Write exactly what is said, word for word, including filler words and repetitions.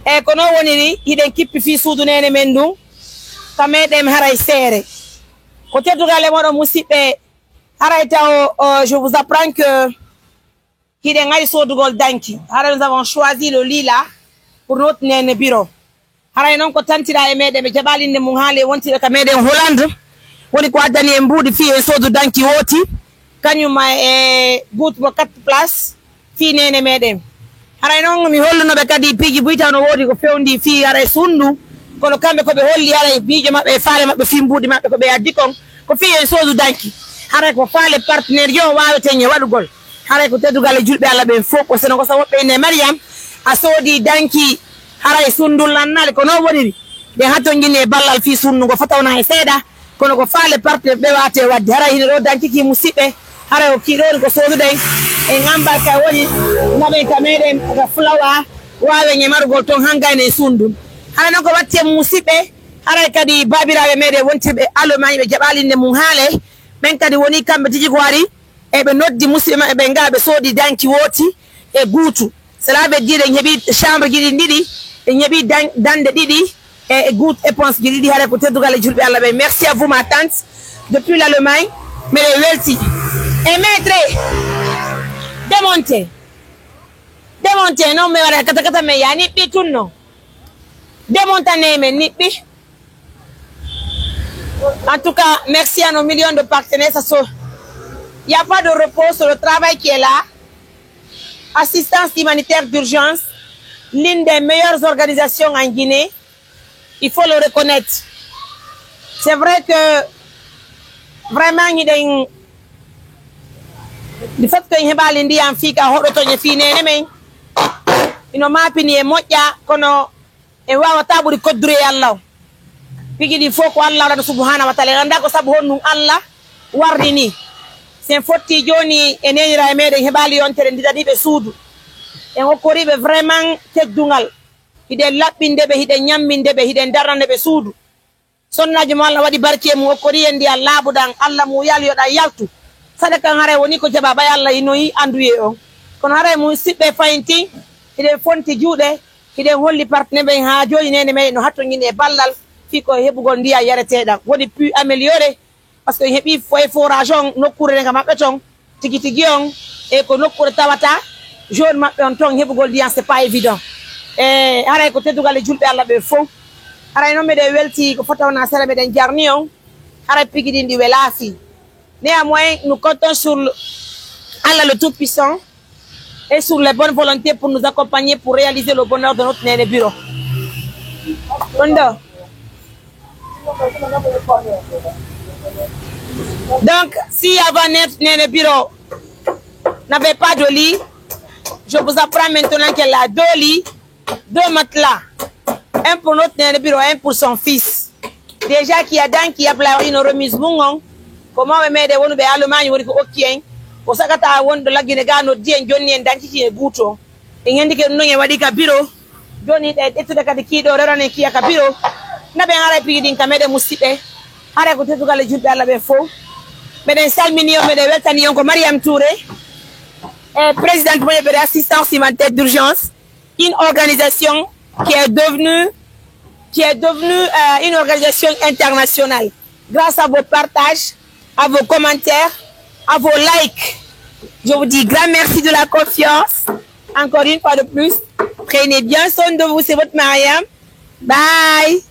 Eyi, ko non woniri, hiɗen kippi fii suudu neene men ndun, ka meɗen haray seere. Ko teddungal e moɗon musiɓɓe, haray taw, o, je vous apprends que hiɗen ari soodugol danki. Haray nous avons choisi le lit là pour notre neene biro. Haray non ko tantira e meɗen, ɓe jaɓaali innde mum haale wontiɓe ka meɗen Hollande. Woni ko addani en mbuuɗi fii en soodu danki wooti. Kañum ma e guut mo quatre place fii neene meɗen. Haray non mi holluno ɓe kadi piiji buy taw no woodi ko fewndi fii haray suudu. Kono kamɓe ko ɓe holli haray miijo maɓɓe e faale maɓɓe fii mbuuɗi maɓɓe ko ɓe addi kon. Ko fii en soodu danki. Haray ko faale partenaire yo waaweten e waɗugol. Haray ko teddungal e julɓe Alla ɓen fow ko seno ko sa woɓɓe ine Mariyam. A soodi danki haray suudu lannaali ko non woniri. Ɗen hattonjini e ballal fii suudu ngo fotawna e seeɗa. Kono ko faale parte ɓe waate wadde. Haray hino ɗo dankiki musiɓɓe. Haray o kiiɗo woni ko sooduɗen. En ambarka woni naɓen ka meɗen ka fulawa. Waawen e marugol ton hangayno e suudu ndun. Haray non ko watti en musiɓɓe. Haray kadi baabiraaɓe meɗen wontirɓe Allemagne ɓe jaɓaali innde mum haale. Ɓen kadi woni kamɓe tigi ko ari. E ɓe noddi musiɓɓe maɓɓe ɓen, nga ɓe soodi danki wooti e guutu. Cela veut dire en heɓi chambre ji ɗin ɗiɗi, en heɓi dan-, dande ɗiɗi e, e guutu éponge ji ɗiɗi, haray ko teddungal e julɓe Alla ɓen. Merci à vous, ma tante, depuis l'Allemagne. Miɗo welti. E maître, démonté. Démonté, non, mi waɗa kata kata, mais ya niɓɓi tun non. Démontané men niɓɓi. En tout cas, merci à nos millions de partenaires. Ça se, il n'y a pas de repos sur le travail qui est là. Assistance humanitaire d'urgence, l'une des meilleures organisations en Guinée. Il faut le reconnaître. C'est vrai que vraiment, hiɗen, du fait que en heɓaali ndiyan fii ka hoɗotoñe fii neene men, ino maapini e moƴƴa, kono en waawataa ɓuri koddure e Alla o. Piiji ɗin fow ko Alla waɗata subhanahu wa taala. En anndaa ko sabu honɗun Alla warri nii. Si en fottii jooni e neeniraaɓe meɗen heɓaali yontere ndidaniiɓe suudu. En okkorii ɓe vraiment teddungal. Hiɗen laɓɓinde ɓe, hiɗen ñamminde ɓe, hiɗen darnande ɓe suudu. Sonnaajo mo Alla waɗi barke e mum, okkorii en ndiyan laaɓuɗan, Alla muuyal yo ɗan yaltu. Saɗa kan haray woni ko jaɓaa ɓay Alla hino yi'i annduyee on. Kono haray musiɓɓe fayintin, hiɗen fonti juuɗe, hiɗen holli partenaire ɓen haa jooni neene meɗen no hattonjini e ballal fii ko heɓugol ndiyan yareteeɗan. Woni puits amélioré, parce que en heɓii foyer forage on, nokkuure nden ka maɓɓe ton, tigi tigi on, e ko nokkuure tawata zone maɓɓe on ton heɓugol ndiyan, c'est pas évident. E haray ko teddungal e julɓe Alla ɓe fow. Haray non meɗen welti ko fota wona sera meɗen jarni on. Haray piiji ɗin ɗi welaa fii. Néanmoins, nous comptons sur le, Allah le Tout-Puissant et sur les bonnes volontés pour nous accompagner pour réaliser le bonheur de notre Néné Biro. Kondo. Donc, si avant Né-, Néné Biro n'avait pas de lit, je vous apprends maintenant qu'elle a deux lits, deux matelas. Un pour notre Néné Biro, un pour son fils. Déjà, qui a dan, qui a pla une remise mungon. Comment on met des wonu be Allemagne, woni ko okki en. Ko sakata wonɗo laggine ga noddi en jonni en dankiki e guuto. En yandike ɗum non e waɗi ka biro. Joni ɗe ƴettude kadi kiiɗo rewranen kiya ka biro. Naɓen haray piiji ɗin ka meɗen musiɓɓe. Haray ko teddungal e julɓe Allah ɓe fow. Meɗen salmini on, meɗen weltani on ko Mariam Touré. Eh, présidente moƴƴere assistance humanitaire d'urgence. Une organisation qui est devenue, qui est devenue, euh, une organisation internationale. Grâce à vos partages, à vos commentaires, à vos likes. Je vous dis grand merci de la confiance. Encore une fois de plus, prenez bien soin de vous. C'est votre Mariam. Bye.